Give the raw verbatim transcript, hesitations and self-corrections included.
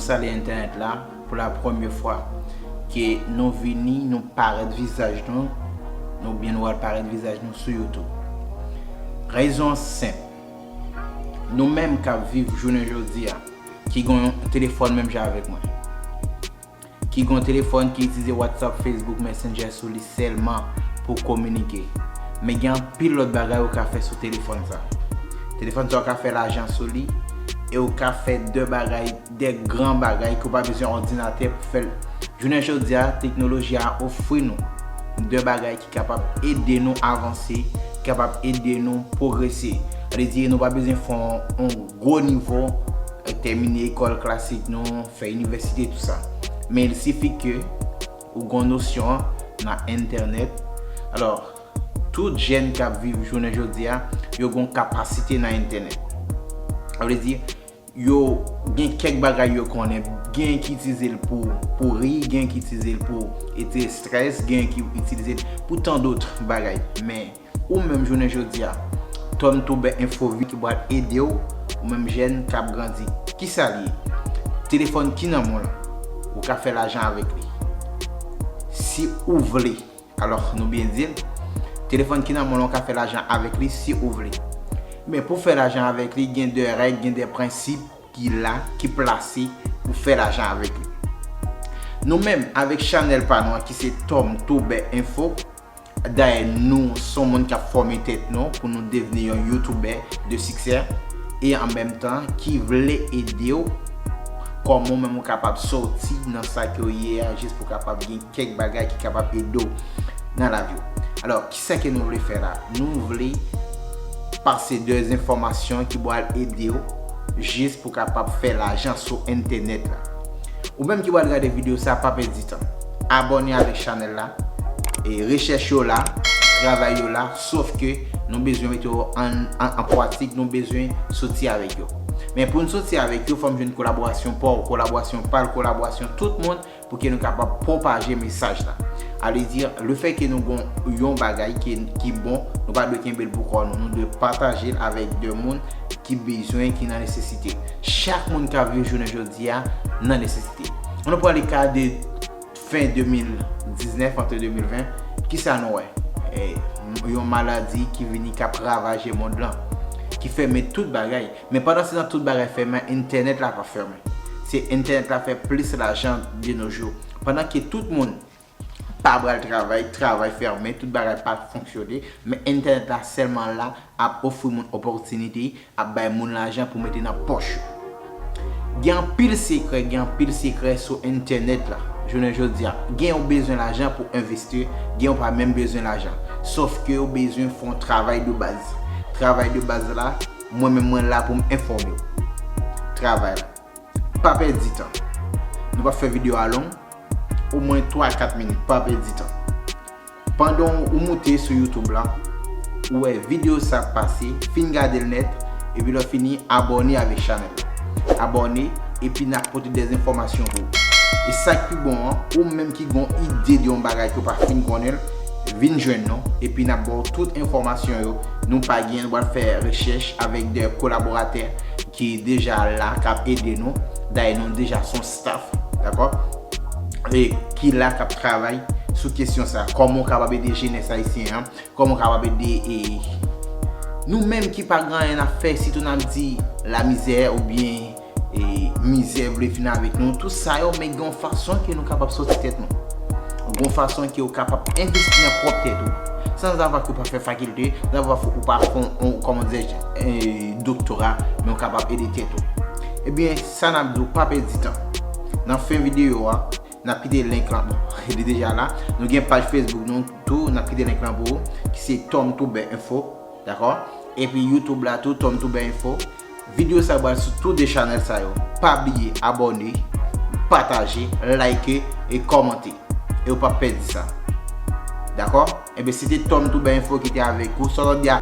Salye entènèt la pou la premyè fwa ke nou vini, nou parèt vizaj nou, nou byen nou al parèt vizaj nou sou YouTube. Rezon an senp. Nou menm k ap viv jounen jodi a, ki gen yon telefòn menm jan avèk mwen, ki gen yon telefòn ki itilize WhatsApp, Facebook, Messenger sou li sèlman pou kominike. Men gen anpil lòt bagay ou ka fè sou telefòn sa. Telefòn sa ou ka fè lajan sou li e ou ka fè de bagay, de gran bagay ke w pa bezwen òdinatè pou fè l. Jounen jodi a, teknoloji a ofri nou de bagay ki kapab ede nou avanse, ki kapab ede nou pwogrese. Sa vle di, nou pa bezwen fè yon, yon gwo nivo, eh, tèmine lekòl klasik nou, fè inivèsite, tou sa. Men il sifi ke ou gen nosyon an nan entènèt. Alò, tout jèn k ap viv jounen jodi a, yo gen yon kapasite nan entènèt. Sa vle di, yo gen kèk bagay yo konnen, gen ki itilize l pou, pou ri, gen ki itilize l pou etire strès, gen ki itilize l pou tan dòt bagay. Men, ou menm jounen jodi a, Tom Toubè Enfo vini ki pral ede w, ou menm jèn k ap grandi. Kisa l ye? Telefòn ki nan men w lan, ou ka fè lajan avèk li. Si ou vle. Alò, nou byen di l, telefòn ki nan men w lan, ou ka fè lajan avèk li si ou vle. Men pou fè lajan avèk li, gen de règ, gen de prensip ki la, ki plase pou fè lajan avèk li. Nou menm, avèk chanèl pa nou an, ki se Tom Toubè Enfo, dayè nou se yon moun k ap fòme tèt nou pou nou devni yon youtubè de siksè e an menm tan ki vle ede w kòman w menm ou kapab sòti nan sa ke w ye a, jis pou w kapab gen kèk bagay ki kapab ede w nan lavi w. Alò, kisa ke nou vle fè la? Nou vle pase de enfòmasyon ki pral ede w jis pou w kapab fè lajan sou entènèt la. Ou menm ki pral gade videyo sa, pa pèdi tan. Abòne avèk chanèl la. E rechèch yo la, travay yo la, sòf ke nou bezwen mete yo an, an, an pratik, nou bezwen soti avèk yo. Men pou n soti avèk yo, fò m jwenn kolaborasyon pa w, kolaborasyon pa l, kolaborasyon tout moun, pou ke nou kapab pwopaje mesaj la. Sa vle di, lefètke nou gen yon bagay ki, ki bon, nou pa dwe kenbe l pou kò nou. Nou dwe pataje l avèk de moun ki bezwen, ki nan nesesite. Chak moun k ap viv jounen jodi a nan nesesite. Ann nou pran le ka de fen de mil diznèf, antre de mil ven, kisa nou wè? E, yon maladi ki vini k ap ravaje mond lan, ki fèmen tout bagay. Men pandan se tan tout bagay fèmen, entènèt la pa fèmen. Se entènèt la fè plis lajan de nos jours. Pandan ke tout moun pa pral travay, travay fèmen, tout bagay pa fonksyone, men entènèt la sèlman la ap ofri moun opòtinite, ap bay moun lajan pou mete nan pòch yo. Gen anpil sekrè, gen anpil sekrè sou entènèt la. Jounen jodi a, gen ou bezwen lajan pou envesti, gen ou pa menm bezwen lajan. Sòf ke ou bezwen fè yon travay de baz. Travay de baz la, mwen menm mwen la pou m enfòme w. Travay la. Pa pèdi tan. Nou p ap fè videyo a long, omwen twa kat minit, pa pèdi tan. Pandan ou moute sou YouTube la, ou wè videyo sa ap pase, fin gade l nèt, epi lè w fini, abòne avèk chanèl la. Abòne, epi n ap pote de enfòmasyon pou ou. E sa k pi bon an, ou menm ki gen yon ide de yon bagay ke w pa fin konnen l, vin jwenn nou, epi n ap ba w tout enfòmasyon yo. Nou pa gen, nou pral fè rechèch avèk de kolaboratè ki deja la, k ap ede nou. Dayè, nou deja se yon staff, dakò? E ki la, k ap travay sou kesyon sa. Kòman w kapab ede jenès ayisyen an? Kòman w kapab ede, e, nou menm ki pa gen anyen n ap fè, sitou n ap di lamizè oubyen, e, mizè vle vin avèk nou? Tout sa yo, men gen yon fason ke nou kapab sòti tèt nou. Gen yon fason ke w kapab envesti nan pwòp tèt ou. Sanzava ke w pa fè fakilte, sanzava ou pa fè yon, kòman dirèj, e, doktora, men w kapab ede tèt ou. Ebyen, sa n ap di w, pa pèdi tan. Nan fen videyo a, n ap kite link lan. Bon, li deja la. Nou gen paj Facebook nou tou, n ap kite link lan pou ou, ki se Tom Toubè Enfo, dakò? Epi YouTube la tou, Tom Toubè Enfo. Videyo sa yo pral sou tou de chanèl sa yo. Pa bliye abòne, pataje, like e kòmante. E ou p ap pèdi sa. Dakò? Ebyen, se te Tom Toubè Enfo ki te avèk ou. Sa w ap di a?